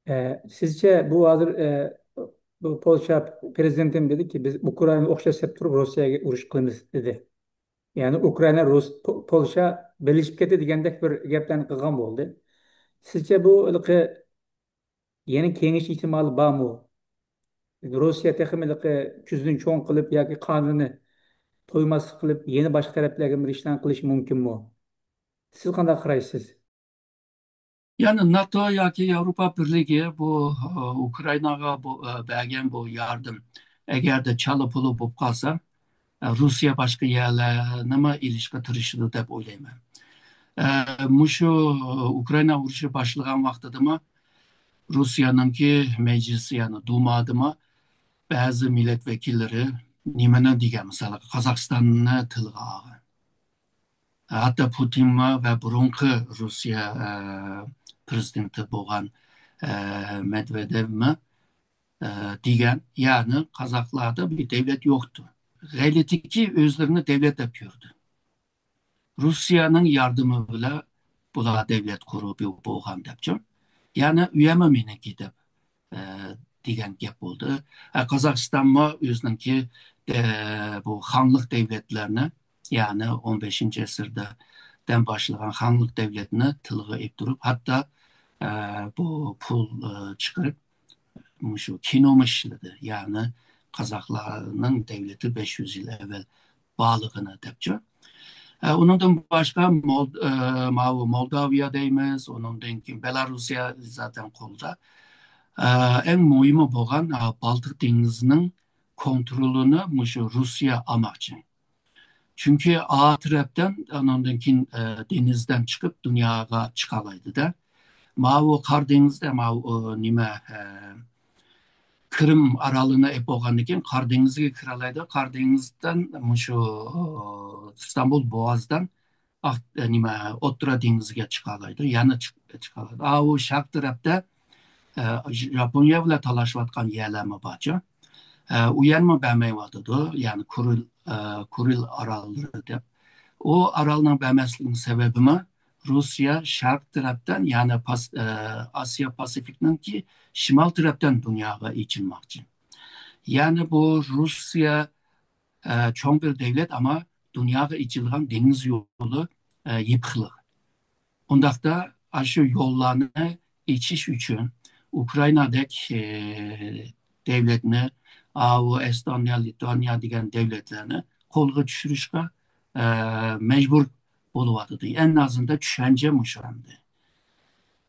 ئە، سىزچە بۇ ھازىر، ئە، بۇ پولشا پرېزىدېنتىمۇ دېدىكى، بىز ئۇكرائىناغا ئوخشاش دەپ تۇرۇپ روسىيەگە ئۇرۇش قىلىمىز دېدى. يەنى ئۇكرائىنا، رۇس-، پو-، پولشا بىرلىشىپ كەتتى دېگەندەك بىر گەپلەرنى قىلغان بولدى. سىزچە بۇ ھېلىقى يەنە كېڭىشىش ئېھتىمالى بارمۇ؟ روسىيە تېخىمۇ ھېلىقى كۆزىنى چوڭ قىلىپ ياكى قانىتىنى تويماسلىق قىلىپ، يەنە باشقا تەرەپلەرگە بىر ئىشلارنى قىلىشى مۇمكىنمۇ؟ سىز قانداق قارايسىز؟ يەنى ناتو ياكى ياۋروپا بىرلىكى بۇ، ئۇ، ئۇكرائىناغا بۇ، ئە، بەرگەن بۇ ياردەم ئەگەردە چالا پۇلا بولۇپ قالسا، ئە، روسىيە باشقا يەرلەرنىمۇ ئېلىشقا تىرىشىدۇ دەپ ئويلايمەن. ئە، مۇشۇ، ئۇ، ئۇكرائىنا ئۇرۇشى باشلىغان ۋاقتىدىمۇ روسىيەنىڭكى مەجلىسى، يەنى دۇمادىمۇ بەزى مىللەت ۋەكىللىرى نېمىنى دېگەن، مىسالغا، قازاقىستاننى تىلغا ئالغان. ھەتتا پۇتىنمۇ ۋە بۇرۇنقى روسىيە، ئە، پرېزىدېنتى بولغان، ئە، مېدۋېدېۋمۇ، ئە، دېگەن، يەنى قازاقلاردا بىر دەۋلەت يوقتۇ. غەلىتىكى ئۆزلىرىنى دەۋلەت دەپ كۆردى. روسىيەنىڭ ياردىمى بىلەن بۇلار دەۋلەت قۇرۇپ بولغان دەپچۇ. يەنى ئۇ يەرمۇ مېنىڭكى دەپ، ئە، دېگەن گەپ بولدى. ئە، قازاقىستانمۇ ئۆزىنىڭكى، ئە، بۇ خانلىق دەۋلەتلەرنى يەنى ئون بەشىنچى ئەسىردە دەم باشلىغان خانلىق دەۋلىتىنى تىلغا ئېلىپ تۇرۇپ، ھەتتا، ئە، بۇ پۇل، ئە، چىقىرىپ، مۇشۇ كىنومۇ ئىشلىدى. يەنى قازاقلارنىڭ دەۋلىتى بەش يۈز يىل ئەۋۋەل بارلىقىنى دەپچۇ. ئە، ئۇنىڭدىن باشقا مول-، ئە، ماۋۇ مولداۋىيە دەيمىز، ئۇنىڭدىن كېيىن بېلاروسىيە زاتەن قولدا. ئە، ئەڭ مۇھىمى بولغان، ئە، بالتىق دېڭىزىنىڭ كونترولىنى مۇشۇ روسىيە ئالماقچى. چۈنكى ئا تەرەپتىن، ئانىڭدىن كېيىن، ئە، دېڭىزدىن چىقىپ دۇنياغا چىقالايدۇ-دە. ماۋۇ قارا دېڭىزدە، ماۋۇ، ئۇ، نېمە، ئە، قىرىم ئارالىنى ئېلىپ بولغاندىن كېيىن قارا دېڭىزگە كىرالايدۇ. قارا دېڭىزدىن مۇشۇ، ئۇ، ئىستانبۇل بوغازىدىن ئاق، ئە، نېمە، ئوتتۇرا دېڭىزگە چىقالايدۇ. يەنە چىق-، چىقالايدۇ. ئاۋۇ شەرق تەرەپتە، ئە، ژاپونىيە بىلەن تالاشىۋاتقان يەرلەرمۇ بارچۇ. ئە، ئۇ يەرمۇ بەرمەيۋاتىدۇ. يەنى كۇرىل، ئە، كۇرىل ئاراللىرى دەپ. ئۇ ئارالنىڭ بەرمەسلىكىنىڭ سەۋەبىمۇ روسىيە شەرق تەرەپتىن، يەنى پاس-، ئە، ئاسىيا پاسىفىكنىڭكى شىمال تەرەپتىن دۇنياغا ئېچىلماقچى. يەنى بۇ روسىيە، ئە، چوڭ بىر دەۋلەت، ئەمما دۇنياغا ئېچىلغان دېڭىز يولى، ئە، يېپىقلىق. ئۇنداقتا ئاشۇ يوللارنى ئېچىش ئۈچۈن ئۇكرائىنادەك، ئە، دەۋلەتنى، ئاۋۇ ئەستونىيە، لىتۋانىيە دېگەن دەۋلەتلەرنى قولغا چۈشۈرۈشكە، ئە، مەجبۇر بولۇۋاتىدۇ. ئەڭ ئازىندا چۈشەنچە مۇشۇ ئەمدى.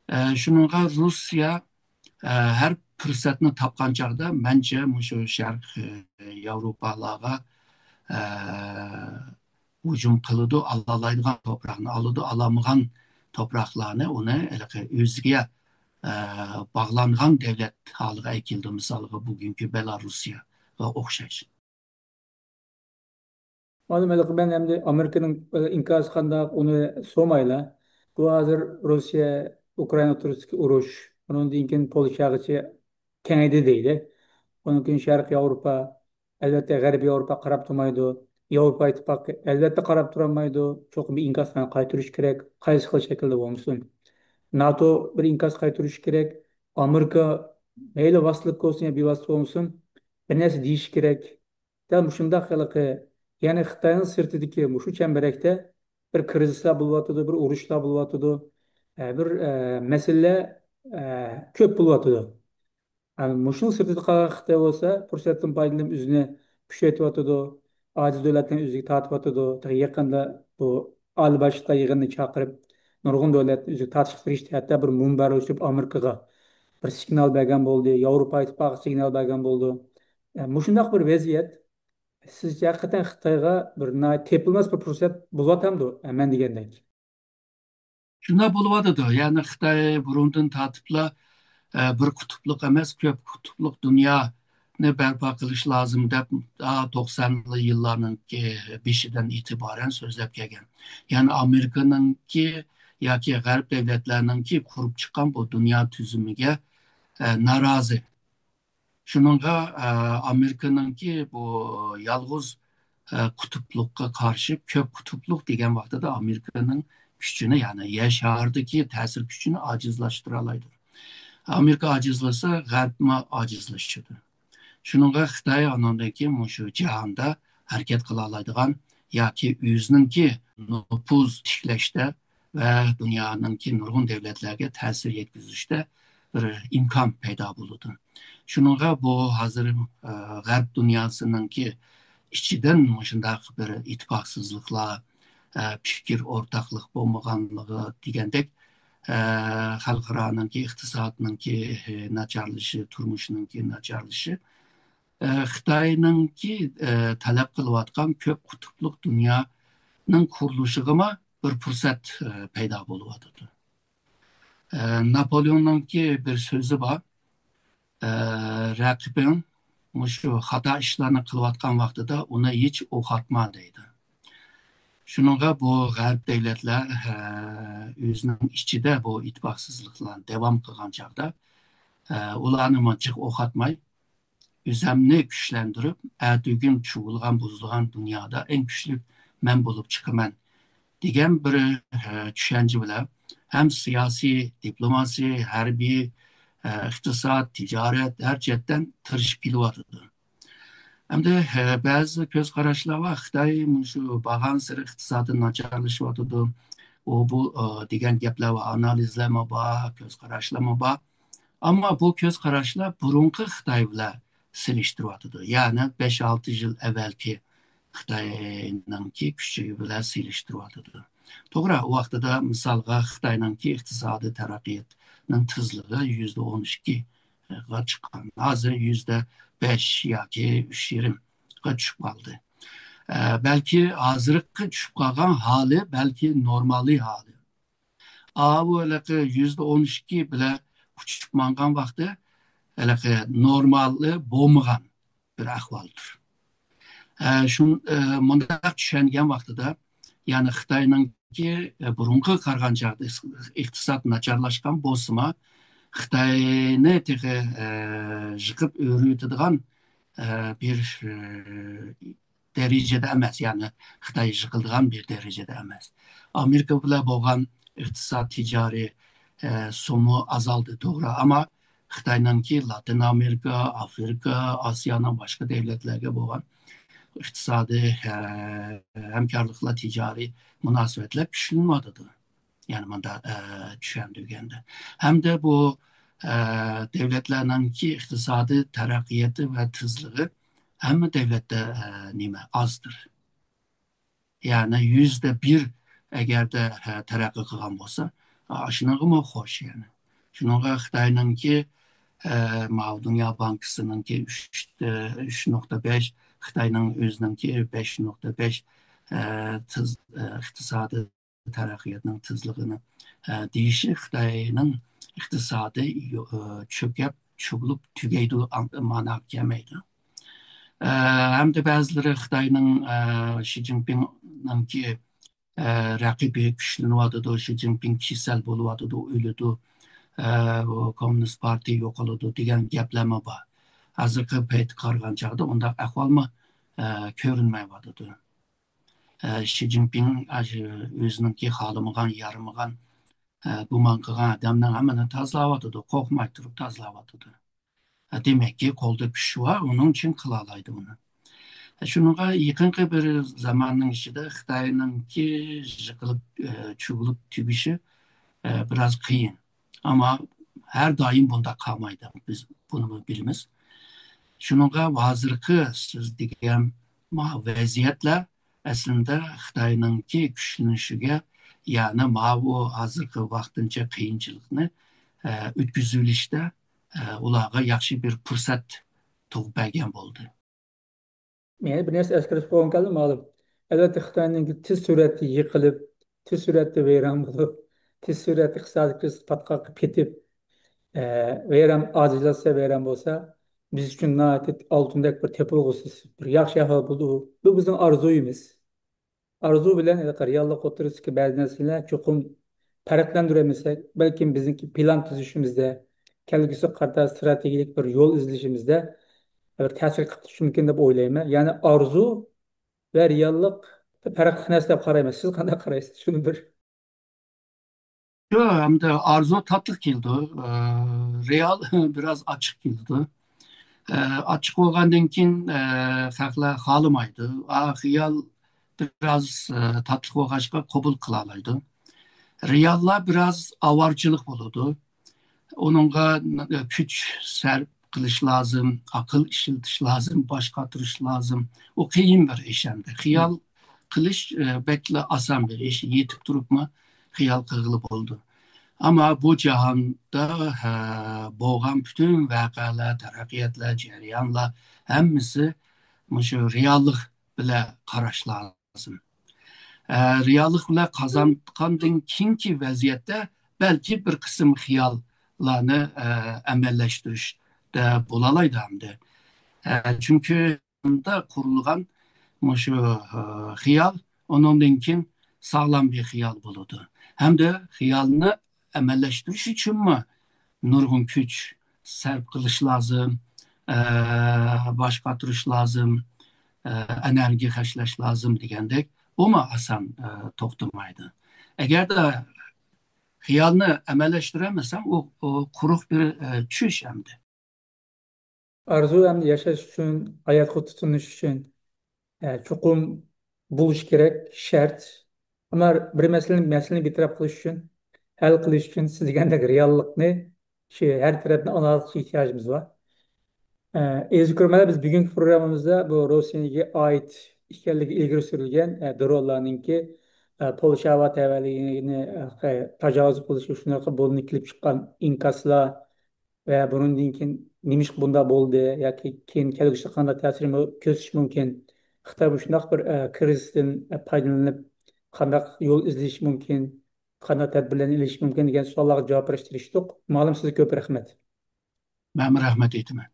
ئە، شۇنىڭغا روسىيە، ئە، ھەر پۇرسەتنى تاپقان چاغدا، مەنچە، مۇشۇ شەرق، ئە، ياۋروپالارغا، ئە، ھۇجۇم قىلىدۇ، ئالالايدىغان توپراقنى ئالىدۇ، ئالالمىغان توپراقلارنى ئۇنى ھېلىقى ئۆزىگە، ئە، باغلانغان دۆلەت ھالىغا ئەكېلىدۇ، مىسالغا بۈگۈنكى بېلاروسىيەگە ئوخشاش. مانا ھېلىقى مەن ئەمدى ئامېرىكىنىڭ ئىنكاسى قانداق، ئۇنى سورىمايلا. بۇ ھازىر روسىيە، ئۇكرائىنا ئوتتۇرىسىدىكى ئۇرۇش، ئۇنىڭدىن كېيىن پولشاغىچە كېڭەيدى دەيلى. ئۇنىڭ كېيىن شەرقىي ياۋروپا، ئەلۋەتتە غەربىي ياۋروپا قاراپ تۇرمايدۇ. ياۋروپا ئىتتىپاقى ئەلۋەتتە قاراپ تۇرالمايدۇ. چوقۇم بىر ئىنكاس بىلەن قايتۇرۇش كېرەك، قايسى خىل شەكىلدە بولمىسۇن. ناتو بىر ئىنكاس قايتۇرۇشى كېرەك. ئامېرىكا مەيلى ۋاسىتىلىك بولسۇن يا بىۋاسىتە بولمىسۇن، بىر نەرسە دېيىشى كېرەك. دەل مۇشۇنداق ھېلىقى، يەنى خىتاينىڭ سىرتىدىكى مۇشۇ چەمبىرەكتە بىر كىرىزىسلار بولۇۋاتىدۇ، بىر ئۇرۇشلار بولۇۋاتىدۇ، ئە، بىر، ئە، مەسىلىلەر، ئە، كۆپ بولۇۋاتىدۇ. ئە، مۇشۇنىڭ سىرتىدا قالغان خىتاي بولسا پۇرسەتتىن پايدىلىنىپ ئۆزىنى كۈچەيتىۋاتىدۇ، ئاجىز دۆلەتلەرنى ئۆزىگە تارتىۋاتىدۇ. تېخى يېقىندا بۇ ئالىي باش خىتاي يىغىنىنى چاقىرىپ، نۇرغۇن دۆلەتنى ئۆزىگە تارتىشقا تىرىشتى. ھەتتا بىر مۇنبەر ئېچىپ ئامېرىكىغا بىر سىگنال بەرگەن بولدى، ياۋروپا ئىتتىپاقىغا سىگنال بەرگەن بولدى. ئە، مۇشۇنداق بىر ۋەزىيەت سىزچە ھەقىقەتەن خىتايغا بىر ناھايىتى تېپىلماس بىر پۇرسەت بولۇۋاتامدۇ؟ ئە، مەن دېگەندەك. شۇنداق بولۇۋاتىدۇ. يەنى خىتاي بۇرۇندىن تارتىپلا، ئە، بىر قۇتۇپلۇق ئەمەس، كۆپ قۇتۇپلۇق دۇنيانى بەرپا قىلىش لازىم دەپ، تا توقسانلىق يىللارنىڭكى بېشىدىن ئېتىبارەن سۆزلەپ كەلگەن. يەنى ئامېرىكىنىڭكى ياكى غەرب دۆلەتلەرنىڭكى قۇرۇپ چىققان بۇ دۇنيا تۈزۈمىگە، ئە، نارازى. شۇنىڭغا، ئە، ئامېرىكىنىڭكى بۇ يالغۇز، ئە، قۇتۇپلۇققا قارشى كۆپ قۇتۇپلۇق دېگەن ۋاقتىدا ئامېرىكىنىڭ كۈچىنى، يەنى يەر شارىدىكى تەسىر كۈچىنى ئاجىزلاشتۇرالايدۇ. ئامېرىكا ئاجىزلىسا، غەربمۇ ئاجىزلىشىدۇ. شۇنىڭغا خىتاي ئانىڭدىن كېيىن مۇشۇ جاھاندا ھەرىكەت قىلالايدىغان ياكى ئۆزىنىڭكى نوپۇز تىكلەشتە ۋە دۇنيانىڭكى نۇرغۇن دۆلەتلەرگە تەسىر يەتكۈزۈشتە بىر ئىمكان پەيدا بولىدۇ. شۇنىڭغا بۇ ھازىر، ئە، غەرب دۇنياسىنىڭكى ئىچىدىن مۇشۇنداق بىر ئىتتىپاقسىزلىقلار، ئە، پىكىر ئورتاقلىق بولمىغانلىقى دېگەندەك، ئە، خەلقئارانىڭكى ئىقتىسادنىڭكى، ئە، ناچارلىشى، تۇرمۇشنىڭكى ناچارلىشى، ئە، خىتاينىڭكى، ئە، تەلەپ قىلىۋاتقان كۆپ قۇتۇپلۇق دۇنيانىڭ قۇرۇلۇشىغىمۇ بىر پۇرسەت، ئە، پەيدا بولۇۋاتىدۇ. ئە، ناپولېئوننىڭكى بىر سۆزى بار. ئە، رەقىبىڭ مۇشۇ خاتا ئىشلارنى قىلىۋاتقان ۋاقتىدا ئۇنى ھېچ ئويغاتما دەيدۇ. شۇنىڭغا بۇ غەرب دۆلەتلەر، ئە، ئۆزىنىڭ ئىچىدە بۇ ئىتتىپاقسىزلىقلارنى داۋام قىلغان چاغدا، ئە، ئۇلارنى مانچىغا ئويغاتماي، ئۆزەمنى كۈچلەندۈرۈپ، ئەتىگۈن چۇۋۇلغان، بۇزۇلغان دۇنيادا ئەڭ كۈچلۈك مەن بولۇپ چىقىمەن دېگەن بىر، ئە، چۈشەنچە بىلەن ھەم سىياسىي، دىپلوماسىي، ھەربىي، ئە، ئىقتىساد، تىجارەت ھەر جەھەتتىن تىرىشىپ كېلىۋاتىدۇ. ئەمدى، ئە، بەزى كۆز قاراشلار بار، خىتاي مۇشۇ بارغانسېرى ئىقتىسادى ناچارلىشىۋاتىدۇ، ئۇ بۇ، ئە، دېگەن گەپلەر بار، ئانالىزلارمۇ بار، كۆز قاراشلارمۇ بار. ئەمما بۇ كۆز قاراشلار بۇرۇنقى خىتاي بىلەن سېلىشتۇرۇۋاتىدۇ. يەنى بەش-ئالتە يىل ئەۋۋەلكى خىتاينىڭكى كۈچى بىلەن سېلىشتۇرۇۋاتىدۇ. توغرا، ئۇ ۋاقتىدا مىسالغا خىتاينىڭكى ئىقتىسادىي تەرەققىياتنىڭ تېزلىكى يۈزدە ئون ئىككىگە چىققان. ھازىر يۈزدە بەش ياكى ئۈچ يېرىمغا چۈشۈپ قالدى. ئە، بەلكى ھازىرقى چۈشۈپ قالغان ھالى، بەلكى نورمالىي ھالى. ئاۋۇ ھېلىقى يۈزدە ئون ئىككى بىلەن ئۇچۇپ ماڭغان ۋاقتى ھېلىقى نورمالى بولمىغان بىر ئەھۋالدۇر. ئە، شۇن-، ئە، مۇنداق چۈشەنگەن ۋاقتىدا، يەنى خىتاينىڭكى، ئە، بۇرۇنقى قارىغان چاغدا ئىقتىساد ناچارلاشقان بولسىمۇ، خىتاينى تېخى، ئە، يىقىپ ئۆرۈۋېتىدىغان، ئە، بىر، ئە، دەرىجىدە ئەمەس، يەنى خىتاي يىقىلىدىغان بىر دەرىجىدە ئەمەس. ئامېرىكا بىلەن بولغان ئىقتىساد، تىجارىي، ئە، سۇمۇ ئازالدى، توغرا، ئەمما خىتاينىڭكى لاتىن ئامېرىكا، ئافرىقا، ئاسىيانىڭ باشقا دۆلەتلەرگە بولغان ئىقتىسادىي، ئە، ھەمكارلىقلار، تىجارىي مۇناسىۋەتلەر كۈچلىنىۋاتىدۇ. يەنى مۇنداق، ئە، چۈشەندۈرگەندە. ھەمدە بۇ، ئە، دۆلەتلەرنىڭكى ئىقتىسادىي تەرەققىياتى ۋە تېزلىكى ھەممە دۆلەتتە، ئە، نېمە، ئازدۇر. يەنى يۈزدە بىر ئەگەردە، ھە، تەرەققىي قىلغان بولسا، ئاشۇنىڭغىمۇ خوش يەنى. شۇنىڭغا خىتاينىڭكى، ئە، ماۋۇ دۇنيا بانكىسىنىڭكى ئۈچ، ئۈچ نۇقتا بەش، خىتاينىڭ ئۆزىنىڭكى بەش نۇقتا بەش، ئە، تېز، ئە، ئىقتىسادىي تەرەققىياتنىڭ تېزلىكىنى، ئە، دېيىشى خىتاينىڭ ئىقتىسادى يو-، ئە، چۆكۈپ، چۆكۈلۈپ تۈگەيدۇ، ئان-، مانا كەلمەيدۇ. ئە، ھەمدە بەزىلىرى خىتاينىڭ، ئە، شى جىنپىڭنىڭكى، ئە، رەقىبى كۈچلىنىۋاتىدۇ، شى جىنپىڭ كېسەل بولۇۋاتىدۇ، ئۆلىدۇ، ئە، بۇ كوممۇنىست پارتىيە يوقىلىدۇ دېگەن گەپلەرمۇ بار. ھازىرقى پەيتكە قارىغان چاغدا ئۇنداق ئەھۋالمۇ، ئە، كۆرۈنمەيۋاتىدۇ. ئە، شى جىنپىڭ ئاشۇ ئۆزىنىڭكى خالىمىغان، يارىمىغان، ئە، گۇمان قىلغان ئادەمنىڭ ھەممىنى تازىلاۋاتىدۇ، قورقماي تۇرۇپ تازىلاۋاتىدۇ. ئە، دېمەككى، قولدا كۈچ بار، ئۇنىڭ ئۈچۈن قىلالايدۇ ئۇنى. ئە، شۇنىڭغا يېقىنقى بىر زاماننىڭ ئىچىدە خىتاينىڭكى يىقىلىپ، ئە، چۆكۈلۈپ تۈگىشى، ئە، بىراز قىيىن. ئەمما ھەر دائىم بۇنداق قالمايدۇ، بىز بۇنىمۇ بىلىمىز. شۇنىڭغا ھازىرقى سىز دېگەن ما ۋەزىيەتلەر ئەسلىندە خىتاينىڭكى كۈچلىنىشىگە، يەنى ماۋۇ ھازىرقى ۋاقتىنچە قىيىنچىلىقنى، ئە، ئۆتكۈزۈۋېلىشتە، ئە، ئۇلارغا ياخشى بىر پۇرسەت تۇغۇپ بەرگەن بولدى. مەن بىر نەرسە ئەسكەرتىپ قويغۇم كەلدى، مۇئەللىم. ئەلۋەتتە، خىتاينىڭ تېز سۈرئەتتە يىقىلىپ، تېز سۈرئەتتە ۋەيران بولۇپ، تېز سۈرئەتتە ئىقتىسادىي كرىزىس پاتقاققا پېتىپ، ئە، ۋەيران، ئاجىزلاشسا، ۋەيران بولسا، بىز ئۈچۈن ناھايىتى ئالتۇندەك بىر تېپىلغۇسىز، بىر ياخشى ئەھۋال بولىدۇ. بۇ بىزنىڭ ئارزۇيىمىز. ئارزۇ بىلەن ھېلىقى رېئاللىق ئوتتۇرىسىدىكى بەزى نەرسىلەر چوقۇم پەرقلەندۈرەلمىسەك، بەلكىم بىزنىڭكى پىلان تۈزۈشىمىزدە، كەلگۈسىگە قارىتا ئىستراتېگىيەلىك بىر يول ئىزدىشىمىزدە بىر تەسىر قىلىشى مۇمكىن دەپ ئويلايمەن. يەنى ئارزۇ ۋە رېئاللىق بىر پەرقلىق نەرسە دەپ قارايمەن. سىز قانداق قارايسىز؟ شۇنى بىر يوق، ئەمدى ئارزۇ تاتلىق كېلىدۇ. ئە، رېئال بىراز ئاچچىق كېلىدۇ. ئە، ئاچچىق بولغاندىن كېيىن، ئە، خەقلەر خالىمايدۇ. ئا، خىيال بىراز، ئە، تاتلىق بولغاچقا قوبۇل قىلالايدۇ. رېئاللار بىراز ئاۋارىچىلىق بولىدۇ. ئۇنىڭغا كۈچ سەرپ قىلىش لازىم، ئەقىل ئىشلىتىش لازىم، باش قاتۇرۇش لازىم. ئۇ قىيىن بىر ئىش ئەمدى. خىيال قىلىش، ئە، بەكلا ئاسان بىر ئىش. يېتىپ تۇرۇپمۇ خىيال قىلغىلى بولىدۇ. ئەمما بۇ جاھاندا، ھە، بولغان پۈتۈن ۋەقەلەر، تەرەققىياتلار، جەريانلار ھەممىسى مۇشۇ رېئاللىق بىلەن قاراش لازىم. ئە، رېئاللىق بىلەن قازانغاندىن كېيىنكى ۋەزىيەتتە بەلكى بىر قىسىم خىياللارنى، ئە، ئەمەللەشتۈرۈشتە بولالايدۇ ئەمدى. ئە، چۈنكى قۇرۇلغان مۇشۇ، ئە، خىيال ئۇنىڭدىن كېيىن ساغلام بىر خىيال بولىدۇ. ھەمدە خىيالنى ئەمەللەشتۈرۈش ئۈچۈنمۇ نۇرغۇن كۈچ سەرپ قىلىش لازىم، ئە، باش قاتۇرۇش لازىم، ئە، ئېنېرگىيە خەجلەش لازىم دېگەندەك، بۇمۇ ئاسان، ئە، توختىمايدۇ. ئەگەردە خىيالنى ئەمەللەشتۈرەلمىسەڭ، ئۇ، ئۇ قۇرۇق بىر، ئە، چۈش ئەمدى. ئارزۇ ھەمدە ياشاش ئۈچۈن، ھاياتقا تۇتۇنۇش ئۈچۈن، ئە، چوقۇم بولۇش كېرەك، شەرت. ئەمما بىر مەسىلىنى، مەسىلىنى بىر تەرەپ قىلىش ئۈچۈن، ھەل قىلىش ئۈچۈن سىز دېگەندەك رېئاللىقنى، شۇ ھەر تەرەپنى ئانا قىلىش ئېھتىياجىمىز بار. ئە، ئەزىز كۆرۈرمەنلەر، بىز بۈگۈنكى پروگراممىمىزدا بۇ روسىيەگە ئائىت ئىكەنلىكى ئىلگىرى سۈرۈلگەن، ئە، درونلارنىڭكى، ئە، پولشا ھاۋا تەۋەلىكىنى، ئە، تاجاۋۇز قىلىشى، شۇنداقلا بۇندىن كېلىپ چىققان ئىنكاسلار ۋە بۇنىڭدىن كېيىن نېمىشقا بۇنداق بولدى ياكى كېيىن كەلگۈسىدە قانداق تەسىرىنى كۆرسىتىشى مۇمكىن؟ خىتاي مۇشۇنداق بىر، ئە، كىرىزىستىن، ئە، پايدىلىنىپ قانداق يول ئىزدىشى مۇمكىن؟ قانداق تەدبىرلەرنى ئېلىشى مۇمكىن دېگەن سوئاللارغا جاۋاب بېرىشكە تىرىشتۇق. مۇئەللىم، سىزگە كۆپ رەھمەت. مەنمۇ رەھمەت ئېيتىمەن.